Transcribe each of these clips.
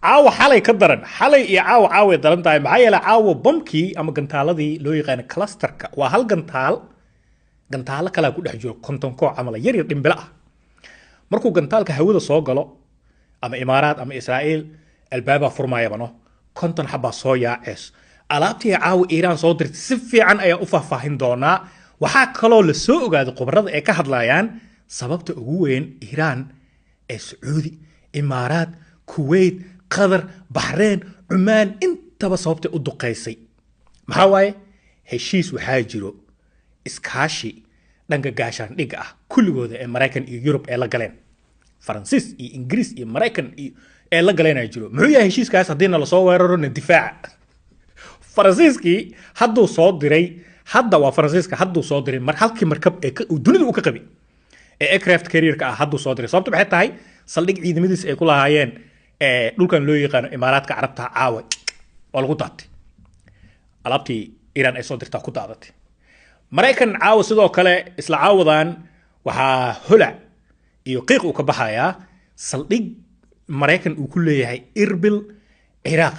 Caawa xalay ka daran, xalay iyo caawa caaway daran tahay. Maxaa yeelay, caawa bamkii ama gantaaladii loo yaqaano clusterka waa hal gantaal, gantaalo kalaa ku dhex jiro, 50 koox camal, yar yar, dhimbilo ah. Markuu gantaalka hawada soo galo ama Imaaraad ama Israa'iil, albaabaa furmaayabano, 50 xabaa soo yaacees. Alaabtii caawa Iiraan soo dirtay si fiican ayaa u faahfaahin doonaa. Waxaa kaloo la soo ogaaday, khubarada ay ka hadlayaan, sababta ugu weyn Iiraan ee Sacuudi, Imaaraad, Kuwait, Qatar, Baxreen, Cumaan intaba sababtay u duqaysay. Maxaa waaye? Heshiis waxaa jiro iskaashi dhanka gaashaandhigga ah kulligooda ee Maraykan iyo Yurub ee la galeen, Faransiis iyo Ingiriis iyo Maraykan iyo ee la galeen ayaa jiro. Muxuu yahay heshiiskaas? Haddiina lasoo weeraro, na difaaca. Faransiiskii hadduu soo diray, hadda waa Faransiiska, hadduu soo diray mar halkii markab ee uu dunida uu ka qabay ee aircraft carrierka ah hadduu soo diray. Sababtu maxay tahay? Saldhig ciidamadiisa ay ku lahaayeen ee dhulkan loo yaqaano Imaaraadka Carabta caawa oo lagu daatay, alaabtii Iiraan ay soo dirtaa ku daadatay. Maraykan caawa sidoo kale, isla caawadan waxaa holac iyo qiiq uu ka baxayaa saldhig Maraykan uu ku leeyahay Irbil, Ciraaq.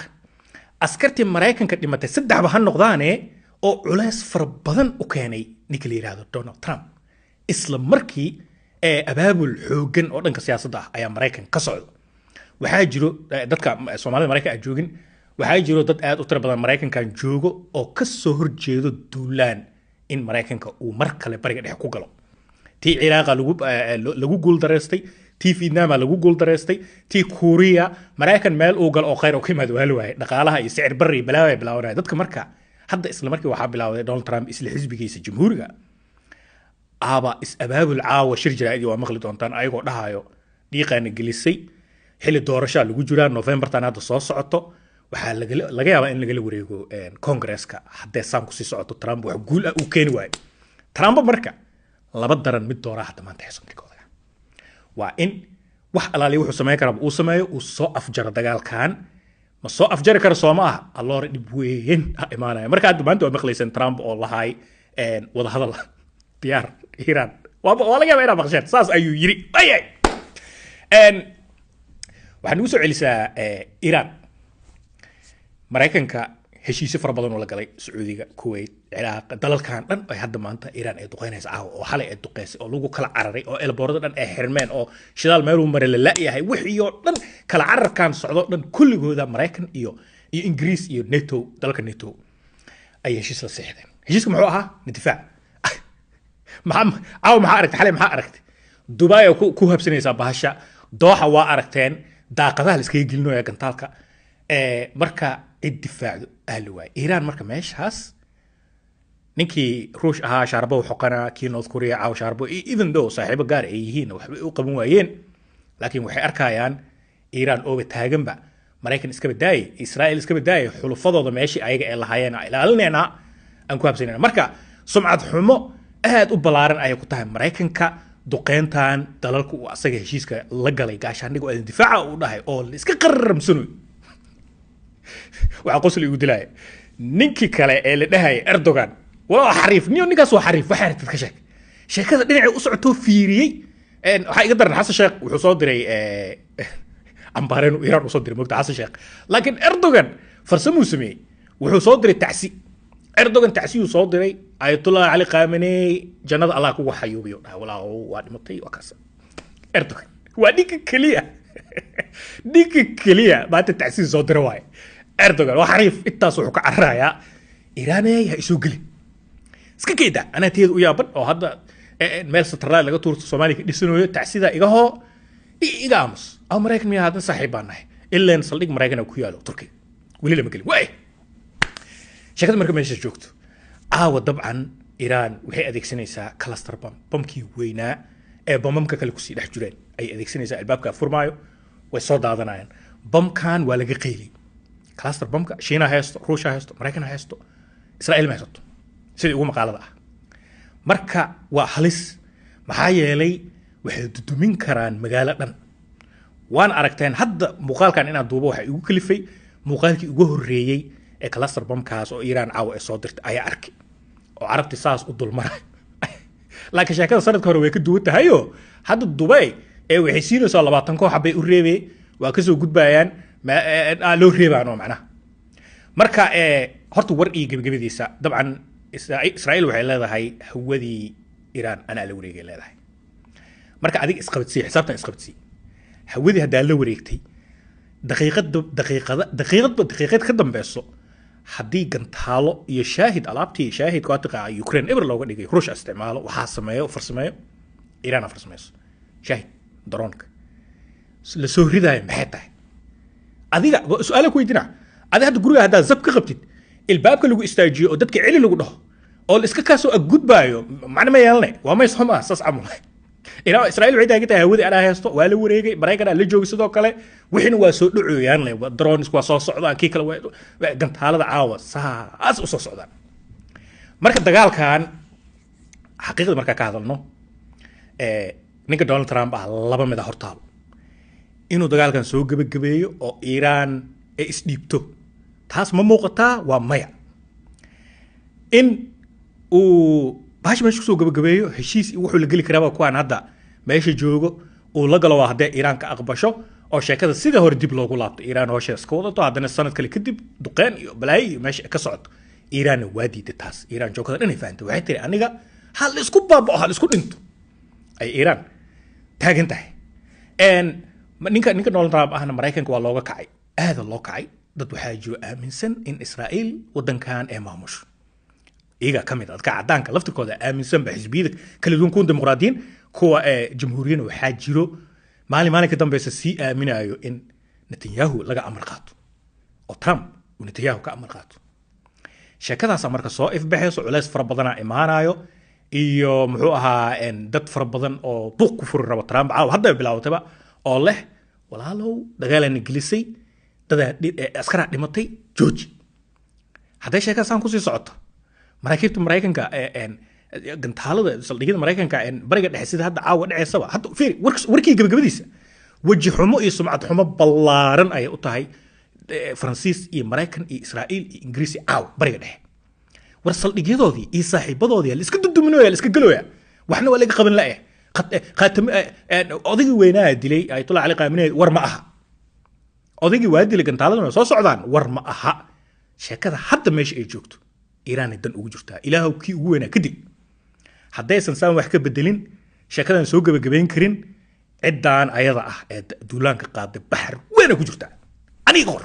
Askartii Maraykanka dhimatay saddexba ha noqdaane, oo culays fara badan u keenay ninka la yidhaahdo Donald Trump. Isla markii ee abaabul xooggan oo dhanka siyaasadda ah ayaa Maraykan ka socda. Waxaa jiro dadka Soomaalida Maraykan aan joogin, waxaa jiro dad aad u tiro badan Maraykankan joogo oo ka soo horjeedo duulaan in Maraykanka uu mar kale Bariga Dhexe ku galo. Tii Ciraaqa lagu guuldaraystay, tii Vietnama lagu guuldaraystay, tii Kuuriya, Maraykan meel uu galo oo khayr oo ka yimaado waa la waayay. Dhaqaalaha iyo sicir barri iyo balaawa ay bilaabanaya dadka. Marka hadda isla markii waxaa bilaawday Donald Trump isla xisbigiisa Jamhuuriga aaba is abaabul. Caawa shir jaraa'idii waa maqli doontaan ayagoo dhahayo dhiiqaana gelisay. Xilli doorashaa lagu jiraa, Novembertan hadda soo socoto waxaa laga yaabaa in lagala wareego Congresska haddee saan kusii socoto, Trump wax guul ah uu keeni waayo. Trump marka laba daran mid dooraa hadda maanta hayso. Markooda waa in wax alaaliya wuxuu samayn karaa uu sameeyo, uu soo afjaro dagaalkan. Ma soo afjari karo? Sooma ah alloore dhib weyn ha imaanaya. Marka hadda maanta waa maqlayseen Trump oo lahay wadahadal diyaar Iiraan. Waa laga yaabaa inaad maqsheen, saas ayuu yiri. Ayay waxaa nagu soo celisaa Iiraan. Maraykanka heshiisyo fara badan oo la galay Sacuudiga, Kuwait, Ciraaq, dalalkan dhan ay hadda maanta Iiraan ay duqeynaysa caawa, oo xalay ay duqeysay, oo lagu kala cararay, oo airportada dhan ay xirmeen, oo shidaal meeluu maray la la'yahay, wixii oo dhan kala cararkan socdo dhan kulligooda Maraykan iyo Ingiriis iyo NATO, dalalka NATO ay heshiis la seexdeen. Heshiiska muxuu ahaa? Difaac. Maxaa caawa maxaa aragtay? Xalay maxaa aragtay? Dubai oo ku habsanaysaa bahasha Dooxa waa aragteen, daaqadaha la iskaga gelinaya gantaalka. Marka cid difaacdo aa la waayay Iiraan. Marka meeshaas ninkii Ruush ahaa shaarbo xoqana, kii North Korea caawa shaarbo, even though saaxiibo gaar ay yihiin, waxbay u qaban waayeen. Laakiin waxay arkayaan Iiraan ooba taaganba, Maraykan iska badaayay, Israa'iil iska badaayay, xulufadooda meeshii ayaga ay lahaayeen aan ilaalinaynaa, aan ku habsanayna. Marka sumcad xumo aad u ballaaran ayay ku tahay Maraykanka duqeyntan dalalka uu asaga heshiiska la galay, gaashaandhiga oo difaaca uu dhahay, oo la iska qarramsanoy. Waxaa qosli igu dilaya ninkii kale ee la dhahaya Erdogan. Waa xariif niyo, ninkaas waa xariif. Waxay aragtid ka sheeg, sheekada dhinacay u socotoo fiiriyey. Waxaa iga daran Xasan Sheekh wuxuu soo diray cambaareen uu Iiraan usoo diray, mogta Xasan Sheekh. Laakiin Erdogan farsamuu sameeyey, wuxuu soo diray tacsi. Erdogan tacsiyuu soo diray, Ayatullah Cali Khamenei jannada Allah kugu xayuubiyo dhahay, walaa waa dhimatay, waa kaas. Erdogan waa ninka keliya, ninka keliya maanta tacsiin soo dira waaye. Erdogan waa xariif, intaas wuxuu ka cararayaa Iiraaney ha isoo gelin, iska keeda anaa teeda u yaaban oo hadda meel satellite laga tuurto Soomaaliya ka dhisanayo, tacsida iga hoo, iga aamus. Aw Maraykan miyaa? Haddan saaxiib baan nahay, ileen saldhig Maraykan ku yaalo Turkiga weli lama gelin. Waay sheekada marka meesha joogto, caawa dabcan Iiraan waxay adeegsanaysaa cluster bomb, bamkii weynaa ee bamamka kale kusii dhex jireen ayay adeegsanaysaa. Albaabka furmaayo, way soo daadanayaan. Bamkan waa laga qeyliyey. Cluster bombka Shiina haysto, Ruusha haysto, Maraykan haysto, Israa'iil ma haysato sidii ugu maqaalada ah. Marka waa halis, maxaa yeelay waxay dudumin karaan magaalo dhan. Waan aragteen hadda muuqaalkan inaan duubo waxaa igu kalifay muuqaalkii ugu horreeyey ee cluster bombkaas oo Iiraan caawa ay soo dirtay ayaa arkay, oo Carabti saas u dulmaray. Laakiin sheekada sanadka hore way ka duwan tahayo. Hadda Dubay ee waxay siinaysaa 20 koox bay u reebee, waa kasoo gudbayaan. Loo reebaan oo macnaha. Marka horta war iyo gebagabadiisa, dabcan Israa'iil waxay leedahay hawadii Iiraan anaa la wareegay leedahay. Marka adiga isqabadsii, xisaabtan isqabadsii. Hawadii haddaa la wareegtay, daqiiqada daqiiqada daqiiqadba daqiiqad ka dambeyso haddii gantaalo iyo Shaahid, alaabtii Shaahidka waa taqaa, Ukraine eber looga dhigay, Ruush isticmaalo, waxaa sameeyo farsameeyo Iiraan farsameyso, Shaahid daroonka la soo ridaayo maxay tahay? Adiga su-aala ku weydiina. Adi hadda guriga haddaa zab ka qabtid, ilbaabka lagu istaajiyo oo dadka celi lagu dhaho oo la iska kaasoo aggudbaayo, macna ma yeelane? Waa may soo maa saas camal. Ilaa Israa'iil waxay taagan tahay hawadii anaa haysto, waa la wareegay, Maraykan aa la joogay sidoo kale, wixiina waa soo dhacooyaan le, drones waa soo socdaan, kii kale waa gantaalada caawa saas u soo socdaan. Marka dagaalkan xaqiiqda markaa ka hadalno, ninka Donald Trump ah laba mid a hortaalo: inuu dagaalkan soo gebagabeeyo oo Iiraan ay isdhiibto, taas ma muuqataa? Waa maya. In uu bahash meesha kusoo gebagabeeyo, heshiis iyo wuxuu la geli karaaba kuwaan hadda meesha joogo uu la galo, waa haddee Iiraan ka aqbasho oo sheekada sida hore dib loogu laabto, Iiraan howsheeda iska wadato, haddana sanad kale kadib duqeen iyo balaayo iyo meesha ka socoto. Iiraanna waa diiday taas. Iiraan joogada dhanay fahantay, waxay tiri aniga ha la isku baaba'o, ha la isku dhinto ay Iiraan taagan tahay. Ninka Donald Trump ahna Maraykanka waa looga kacay, aada loo kacay. Dad waxaa jiro aaminsan in Israa'iil wadankan ee maamusho, iyaga ka mid ah dadka caddaanka laftirkooda aaminsanba, xisbiyada kala duwan, kuwa dimuqraadiyiin, kuwa jamhuuriyiin, waxaa jiro maalin maalin ka dambeysa sii aaminayo in Netanyahu laga amar qaato oo Trump uu Netanyahu ka amar qaato. Sheekadaasa marka soo ifbaxayso, culays fara badanaa imaanayo iyo muxuu ahaa dad fara badan oo buuq ku furi rabo Trump caawa hadda bilaabatayba oo leh walaalow dagaalana gelisay, dadaa askaraa dhimatay, jooji. Hadday sheekadaasaan kusii socoto, maraakiibta Maraykanka gantaalada saldhigyada Maraykanka Bariga Dhexe, sida hadda caawa dhaceysaba, hadda fiiri warkii gabagabadiisa, weji xumo iyo sumcad xumo ballaaran ayay u tahay Faransiis iyo Maraykan iyo Israa'iil iyo Ingiriis iyo caawa Bariga Dhexe. War saldhigyadoodii iyo saaxiibadoodii la iska duduminooya, la iska gelooya, waxna waa laga qaban la'eh. Odaygii weynaa dilay Ayatollah Cali Khamenei, war ma aha. Odaygii waa dilay, gantaaladuna soo socdaan, war ma aha. Sheekada hadda meesha ay joogto Iiraanay dan ugu jirtaa, Ilaahow kii ugu weynaa kadib haddaysan saan wax ka bedelin, sheekadan soo gebagabayn karin, ciddaan ayada ah ee duulaanka qaaday baxar weyna ku jirtaa. Aniga qor.